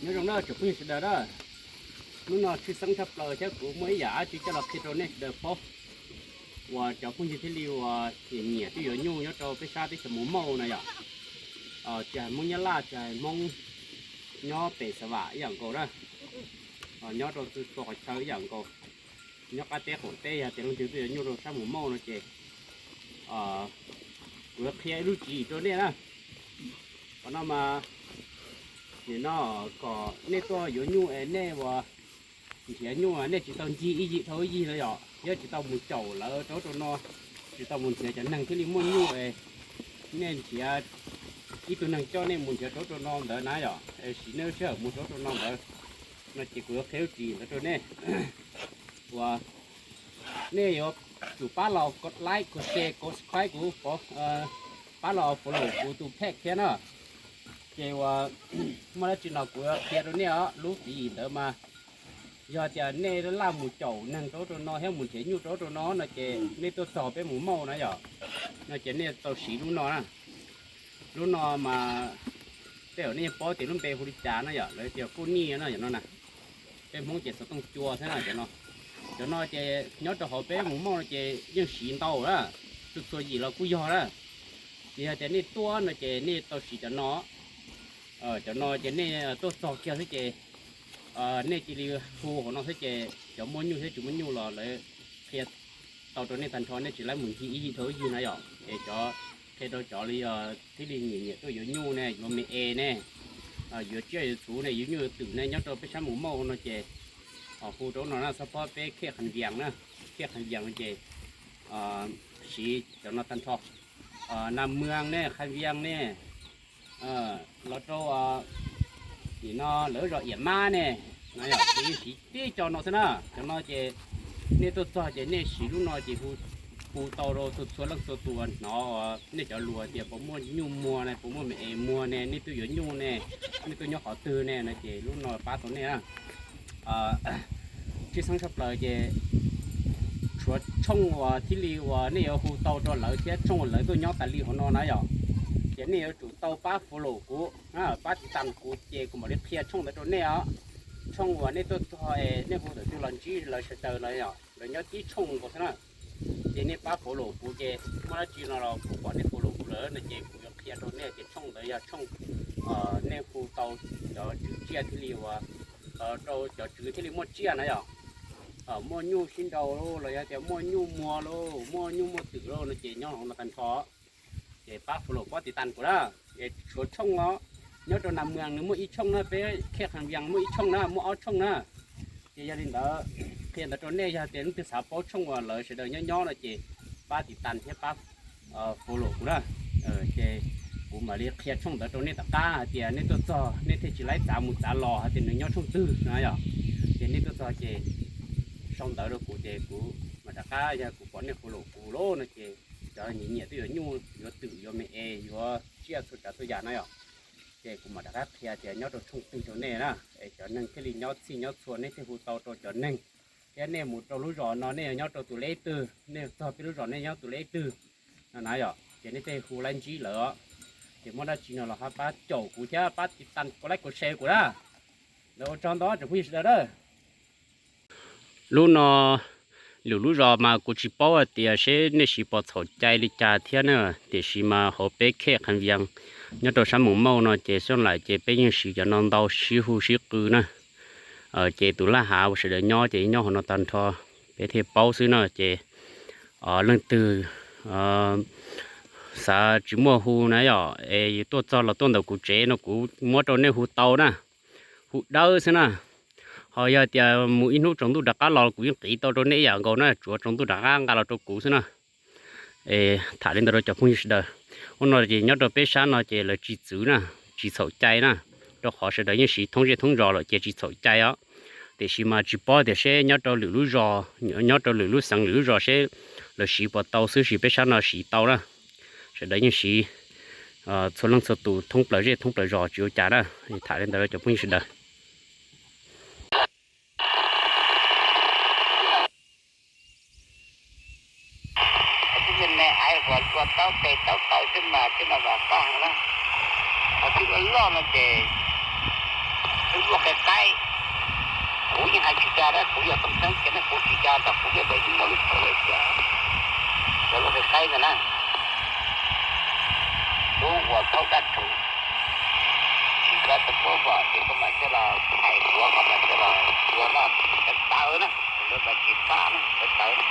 Nyob zoo na tsoom phooj ywg sawv daws na, hnub no tshwj xeeb tshaj plaws thiab kuv muaj ib yam dab tsi coj los qhia rau nej sawv daws paub, uas cov phooj ywg thiaj li uas nyiam nyiam twb yuav nyuj nyob rau peb sab teb chaws Mus Mauj na yom. Tsis hais Hmoob Nyab Laj tsis hais Hmoob nyob pem Xav Vam ib yam nkaus na, nyob rau txhua qhov chaw ib yam nkaus, nyob qab teb qaum teb yog tias leej twg twb yuav nyuj rau sab Mus Mauj no ces kuv yuav qhia ib lub tswv yim rau nej na. Qhov no mas nim no kom nej tuaj yuav nyuj es nej uas nrhiav nyuj nej tsis tau ncig ib yig dhau ib yig no yom, thiab tsis tau mus caum lawv rau ub rau no, tsis tau mus nrhiav cov neeg thiaj li muaj nyuj es nej nrhiav ib tug neeg coj nej mus nrhiav rau ub rau no ntawd na yom, es siv nej lub sij hawm mus rau ub rau no ntawd, no ces kuv yuav qhia lub tswv yim ntawd rau nej. Uas nej yuav tsum pab los like, share, subscribe kuv, pab los follow kuv tus page thiab na. Ces uas muaj dab tsi no kuv yuav qhia rau nej os. Lub tswv yim ntawd mas yog tias nej laj mus caum neeg rau ub rau no thiab mus nrhiav nyuj rau ub rau no no ces nej tuaj txog peb Mus Mauj na yom, no ces nej tau siv lub no na. Lub no mas tej zaum nej yeej paub tias lub npe hu li cas no yom, lawv tias kuj nij no yom no na. Peb Hmoob ces xov tooj cua xwb na cov no. Cov no ces nyob rau hauv peb Mus Mauj no ces yeej siv ntau na, txhua txhua yim los kuj yog na. Ces yog tias nej tuaj no ces nej tau siv cov no. Cov no ces nej tuaj txog kiag xwb ces nej cia li hu hauv no xwb ces cov muaj nyuj thiab tsis muaj nyuj los lawv qhia tau rau nej tag nrho, nej tsis laib mus ncig ib yig dhau ib yig na yom. Ces cov qhia rau cov li thiaj li nyiam nyiam tuaj yuav nyuj ne, yuav me es ne, yuav tsiaj yuav txhuv ne, yuav nyuj yuav twm ne, nyob rau peb sab Mus Mauj no ces hu rau no na, txhob phob peb Khej Khas Vias na. Khej Khas Vias no ces siv cov no tag nrho. Nas Muas ne, Khas Vias ne, los rau nim no lawv zos Iam Mab ne, no yog siv tib co no xwb na. Cov no ces nej tuaj txog ces nej siv lub no ces hu tau rau txhua txhua leej txhua tus hnov nej cov lus tias puas muaj nyuj muag ne, puas muaj me es muag ne, nej twb yuav nyuj ne, nej twb nyob qhov twg ne no ces lub no pab tau nej na. Tshwj xeeb tshaj plaws ces tshuav tshooj uas thiaj li uas nej yuav hu tau rau lawv thiab tshooj uas lawv tuaj nyob tas li hauv no na yom. Ces nej yuav tsum tau pab follow kuv, pab tiv tas kuv ces kuv mam li qhia tshooj ntawd rau nej os. Tshooj uas nej tuaj txog es nej hu tawm twg los ntsib lawv sawv daws no yom, lawv nyob tib tshooj nkaus xwb na. Ces nej pab follow kuv ces muaj dab tsi no los kuv pom nej follow kuv lawm no ces kuv yuav qhia rau nej tias tshooj ntawd yog tshooj nej hu tau cov tswv tsiaj thiaj li uas rau cov tswv thiaj li muaj tsiaj na yom. Muaj nyuj sib nraus los yog tias muaj nyuj muag lauj, muaj nyuj muaj twm lauj no ces nyob hauv no tag nrho. Ces pab follow pab tiv tas kuv na. Es tshuav tshooj os, nyob rau Nas Muas nws muaj ib tshooj na, peb Khej Khas Vias muaj ib tshooj na, muaj ob tshooj na. Ces yog li ntawd, qhia ntawd rau nej, yog tias leej twg xav paub tshooj uas lawv sawv daws nyob nyob no ces pab tiv tas thiab pab follow kuv na. Ces kuv mam li qhia tshooj ntawd rau nej tom qab hais tias nej tuaj txog nej thiaj tsis laib txav mus txav los hais tias nws nyob tshooj twg no yom. Ces nej tuaj txog ces sau ntawv rau kuv ces kuv mam rov qab, yog kuv pom nej follow kuv lauj no ces cov nyiam nyiam twb yuav nyuj yuav twm yuav me es yuav tsiaj txhua tsav txhua yam na yom. Ces kuv mam rov qab qhia tias nyob rau tshooj twg rau nej na, es cov neeg thiaj li nyob txhij nyob txhua nej thiaj hu tau rau cov neeg. Thiab nej mus rau lub zos no nej yog nyob rau tus lej twg, nej txog peb lub zos nej nyob tus lej twg no na yom, ces nej thiaj hu laib ntsib lawv os. Ces muaj dab tsi no los ho pab caum kuv thiab pab tiv tas, like, share kuv na. Lawv ua tsaug ntau tsoom phooj ywg sawv daws na. Lub no lwm lub zos mas kuv tsis paub hais tias seb nej siv pos txhaum cai li cas thiab na, tiam sis mas hauv peb Khej Khas Vias nyob rau sab Mus Mauj no ces xyoo laim ces peb yeej siv cov no ntau, sib hu sib qw na. Ces tus laj hav uas sawv daws nyob ces nyob hauv no tag nrho, peb thiaj paub xwb no ces leej twg xav tsis muaj hu na yom, es tuaj txog los tuaj ntawm kuv tsev no kuv muab rau nej hu tau na, hu dawb xwb na. Ho yog tias mus ib hnub tsaus ntuj rov qab los kuv yeej qiv tau rau nej ib yam nkaus na, tsuav tsaus ntuj rov qab nqa los rau kuv xwb na. Es tham li ntawd rau cov phooj ywg sawv daws. Hnub no ces nyob rau peb sab no ces lawv tsis txwv na, tsis txhaum cai na, rau qhov sawv daws yeej siv thoob zej thoob zos lawm ces tsis txhaum cai os. Tiam sis mas tsis paub tias seb nyob rau lwm lub zos, nyob rau lwm lub xeev lwm lub zos seb lawv siv puas tau xwb, sis peb sab no siv tau na. Sawv daws yeej siv txhua leej txhua tus thoob plaws zej thoob plaws zos tsis ua cas na. Tham li ntawd rau cov phooj ywg sawv daws. Tib neeg me aiv uas tua taub tes taub taw xwb mas tib no mas pab heev na. Ho tib loj loj no ces twb muaj Kuv yog Tooj Xeeb ces nej kuv tsis ca tom kuv thiab peb tsis muaj lub tshawv lawm tias cov lub qe qaib ntawd na, lub uas thaub dab rhuv, tsis kab tau puab vom ces koj mam coj los thaiv kuv, koj mam coj los ua noj tawv tawv na, lawv mas tsis fab na, tawv tawv.